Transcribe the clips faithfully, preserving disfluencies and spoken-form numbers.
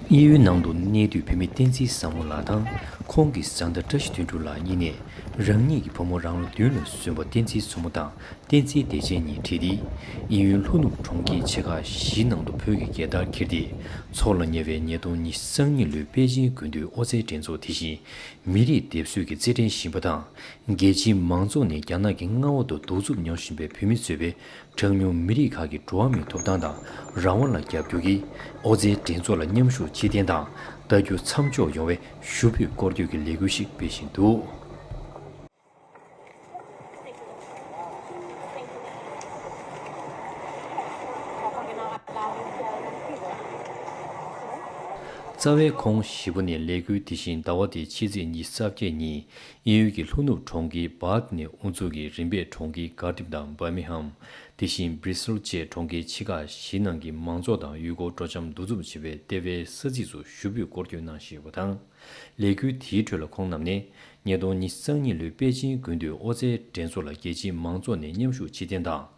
དབྱིན་ཡུལ་ནང་དུ་གནས་སྡོད་བོད་མི་བསྟན་འཛིན་བཟང་མོ་ལགས་དང་ཁོང་གི་བཟའ་ཟླ་བཀྲ་ཤིས་དོན་གྲུབ་ལགས་གཉིས་ནས་རང་ཉིད་ཀྱི་བུ་མོ་རང་ལོ་བདུན་ལ་སོན་པ་བསྟན་འཛིན་བཟང་མོ་དང་བསྟན་འཛིན་བདེ་ཆེན་གཉིས་འཁྲིད་དེ། དབྱིན་ཡུལ་ལྷོ་ནུབ་གྲོང་ཁྱེར་ཆེ་ཁག་བཞིའི་ནང་དུ་བོད་ཀྱི་རྒྱལ་དར་འཁྱེར་ཏེ། འཚོགས་ལ་ཉེ་བའི་ཉིས་སྟོང་ཉི་ཤུ་རྩ་གཉིས་ལོའི་པེ་ཅིང་དགུན་དུས་ཨོ་རྩལ་འགྲན་ཚོགས་དེ་བཞིན་མི་རིགས་སྡེབ་གསོད་ཀྱི་རྩེད་འགྲན་ཞིག་ཡིན་པ་དང་། རྒྱལ་སྤྱིའི་མང་ཚོགས་ནས་རྒྱ་ནག་གི་མངའ་འོག་ཏུ་གདུག་རྩུབ་མྱོང་བཞིན་པའི་བོད་མི་གཙོས་པའི་གྲངས་ཉུང་མི་རིགས་ཁག་གི་འགྲོ་བ་མིའི་ཐོབ་ཐང་དང་རང་དབང་ལ་རྒྱབ་སྐྱོར་གྱིས་ཨོ་རྩལ་འགྲན་ཚོགས་ལ་མཉམ་ཞུགས་ཆེད་བརྟེན་དང་ལྟ་རྒྱུ་མཚམས་འཇོག་ཡོང་བའི་ཞུ་འབོད་སྐོར་སྐྱོད་ཀྱི་ལས་འགུལ་ཞིག་སྤེལ་བཞིན་འདུག། རྩ་བའི་ཁོང་བཞི་པོ་ནས་ལས་འགུལ་དེ་བཞིན་ཟླ་བ་འདིའི་ཕྱི་ཚེས་ཉི་ཤུ་རྩ་བརྒྱད་ཉིན་དབྱིན་ཡུལ་གྱི་ལྷོ་ནུབ་གྲོང་ཁྱེར་བཱག་ནས་དབུ་འཛུགས་ཀྱིས་རིམ་པས་གྲོང་ཁྱེར་གྷར་ཌིབ་དང་འབར་མི་ཧམ། དེ་བཞིན་སྦྲི་སེལ་བཅས་གྲོང་ཁྱེར་ཆེ་ཁག་བཞི་ནང་གི་མང་ཚོགས་དང་ཡུལ་སྐོར་སྤྲོ་འཆམ་གདུག་རྩུབ་ཆེ་བའི་ལྟེ་བའི་ས་ཚིགས་སུ་ཞུ་འབོད་སྐོར་སྐྱོད་གནང་བཞིན་ཡོད་པ་དང་། ལས་འགུལ་དེའི་ཁྲོད་ལ་ཁོང་རྣམས་ནས་ཉིས་སྟོང་ཉི་ཤུ་རྩ་གཉིས་ལོའི་པེ་ཅིང་དགུན་དུས་ཨོ་རྩལ་འགྲན་ཚོགས་ལ་རྒྱལ་སྤྱིའི་མང་ཚོགས་ནས་མཉམ་ཞུགས་ཆེད་བརྟེན་དང་།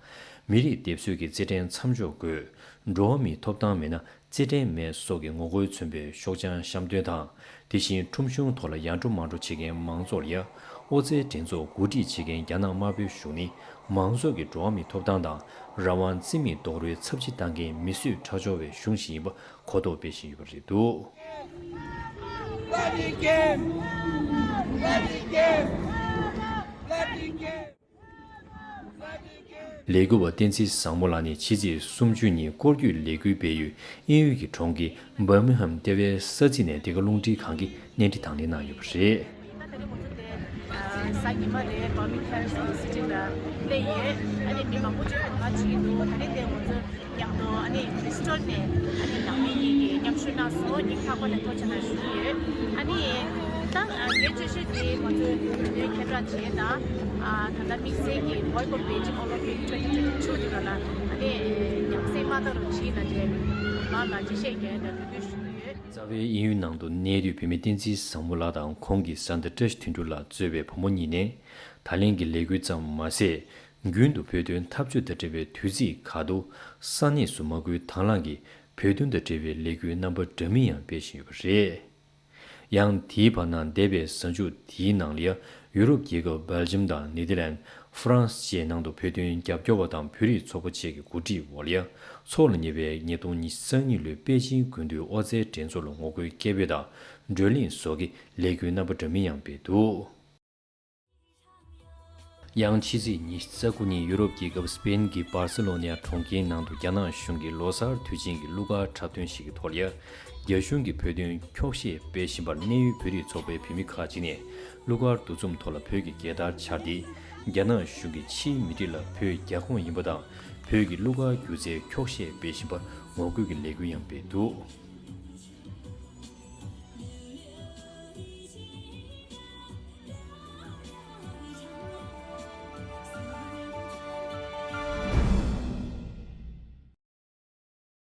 མི་རིགས་སྡེབ་གསོད་ཀྱི་རྩེད་འགྲན་མཚམས་འཇོག་དགོས། འགྲོ་བ་མིའི་ཐོབ་ཐང་མེད་ན་རྩེད་འགྲན་མེད་སོགས་ཀྱི་ངོ་རྒོལ་མཚོན་པའི་ཤོག་བྱང་བཤམས་སྟོན་དང་། དེ་བཞིན་ཁྲོམ་གཞུང་ཐོག་ལ་ཡར་འགྲོ་མར་འགྲོ་བྱེད་མཁན་མང་ཚོགས་ལ་ཡ། ཨོ་རྩལ་འགྲན་ཚོགས་གོ་སྒྲིག་བྱེད་མཁན་རྒྱ་ནག་དམར་པོའི་གཞུང་ནི་མང་ཚོགས་ཀྱི་འགྲོ་བ་མིའི་ཐོབ་ཐང་དང་རང་དབང་རྩིས་མེད་རྡོག་རོལ་ཚབས་ཆེ་བཏང་མཁན་མི་གསོད་ཁྲག་སྦྱོར་བའི་གཞུང་ཞིག་ཡིན་པ་གོ་རྟོགས་སྤེལ་བཞིན་ཡོད་པ་རེད་འདུག། Bloody game! Bloody game! Bloody game! ལས་འགུལ་བ་བསྟན་འཛིན་བཟང་མོ་ལགས་ནས་ཕྱི་ཚེས་སུམ་ཅུ་ཉིན་སྐོར་སྐྱོད་ལས་འགུལ་སྤེལ་ཡུལ་དབྱིན་ཡུལ་གྱི་གྲོང་ཁྱེར་འབར་མི་ཧམ་ལྟེ་བའི་ས་ཚིགས་ནས་འདི་ག་རླུང་འཕྲིན་ཁང་གིས་གནས་འདྲི་དང་ལེན་གནང་ཡོད་པ་རེད། ད་ལྟ་ནི་ང་ཚོ་དེ་གཟའ་ཉི་མ་རེད། བར་མིང་ཧེམ་གྱི་སི་ཊི་ལ་སླེབས་ཡོད། ཨ་ནི་མི་མང་པོ་ཅིག་ག་ཕྱིན་འདུག། ད་ནི་དེ་ང་ཚོ་མཉམ་དུ་ཨ་ནི་ཁྲི་སི་ཊལ་ནས་ཨ་ནི་ནང་མི་གཉིས་ཀྱིས་མཉམ་ཞུགས་གནང་སོང་། སྙིང་ཐག་པ་ནས་ཐུགས་རྗེ་གནང་ཞུ་གི་ཡོད། ཨ་ནི་ད་ངའི་བརྗོད་གཞི་དེ་ང་ཚོའི་བོད་ཁྱད་འཕགས་བྱས་དང་། ད་ལྟ་དམིགས་བསལ་གྱི་Boycott Beijing Olympic twenty twenty-two དེ་ག་ལ་ཨ་ནི་ཉམས་སད་མ་བཏང་རོགས་གྱིས་ལབ་བྱས་མི་མང་ལ་འགྲེལ་བཤད་རྒྱག་ཡ་འདྲ་འབོད་སྐུལ་ཞུ་གི་ཡོད། རྩ་བའི་དབྱིན་ཡུལ་ནང་དུ་གནས་སྡོད་བོད་མི་བསྟན་འཛིན་བཟང་མོ་ལགས་དང་ཁོང་གི་བཟའ་ཟླ་བཀྲ་ཤིས་དོན་གྲུབ་ལགས་གཙོས་པའི་བུ་མོ་གཉིས་ནས་ད་ལན་གྱི་ལས་འགུལ་ཙམ་མ་ཟད། རྒྱུན་དུ་བོད་དོན་འཐབ་རྩོད་དང་འབྲེལ་བའི་དུས་ཚིགས་ཁག་ཏུ་ས་གནས་སུ་མ་འགུལ་དང་བླངས་ཀྱིས་བོད་དོན་དང་འབྲེལ་བའི་ལས་འགུལ་རྣམ་པ་འདྲ་མིན་ཡང་སྤེལ་བཞིན་ཡོད་པ་རེད། ཡང་དེའི་བར་ན་འདས་པའི་གཟའ་མཇུག་དེའི་ནང་ལ་ཡ་ཡུ་རོབ་རྒྱལ་ཁབ་སྦེལ་ཇམ་དང་ནེ་དར་ལན། ཧྥ་རན་སི་བཅས་ནང་དུ་བོད་དོན་རྒྱབ་སྐྱོར་བ་དང་བོད་རིགས་ཚོགས་པ་བཅས་ཀྱི་གོ་སྒྲིག་འོག་ལ་ཡ་འཚོགས་ལ་ཉེ་བའི་ཉིས་སྟོང་ཉི་ཤུ་རྩ་གཉིས་ལོའི་པེ་ཅིང་དགུན་དུས་ཨོ་རྩལ་འགྲན་ཚོགས་ལ་ངོ་རྒོལ་སྐད་འབོད་དང་བགྲོ་གླེང་སོགས་ཀྱི་ལས་འགུལ་རྣམ་པ་འདྲ་མིན་ཡང་སྤེལ་འདུག། ཡང་ཕྱི་ཚེས་ཉི་ཤུ་རྩ་དགུ་ཉིན་ཡུ་རོབ་རྒྱལ་ཁབ་སི་པེན་གྱི་སྦར་སེ་ལོ་ནི་ཡ་གྲོང་ཁྱེར་ནང་དུ་རྒྱ་ནག་གཞུང་གིས་ལོ་གསར་དུས་ཆེན་གྱི་གླུ་གར་འཁྲབ་སྟོན་ཞིག་གི་ཐོག་ལ་ཡ། རྒྱ་གཞུང་གིས་བོད་དོན་འཁྱོག་བཤད་སྤེལ་བཞིན་པར་གནས་ཡུལ་བོད་རིགས་ཚོགས་པའི་བུད་མེད་ཁག་ཅིག་ནས་གླུ་གར་འདུ་འཛོམས་ཐོག་ལ་བོད་ཀྱི་རྒྱལ་དར་འཕྱར་ཏེ། རྒྱ་ནག་གཞུང་གིས་ཕྱིའི་མི་རིགས་ལ་བོད་རྒྱ་ཁོངས་ཡིན་པ་དང་བོད་ཀྱི་གླུ་གར་སྒྱུ་རྩལ་འཁྱོག་བཤད་སྤེལ་བཞིན་པར་ངོ་རྒོལ་གྱི་ལས་འགུལ་ཡང་སྤེལ་འདུག།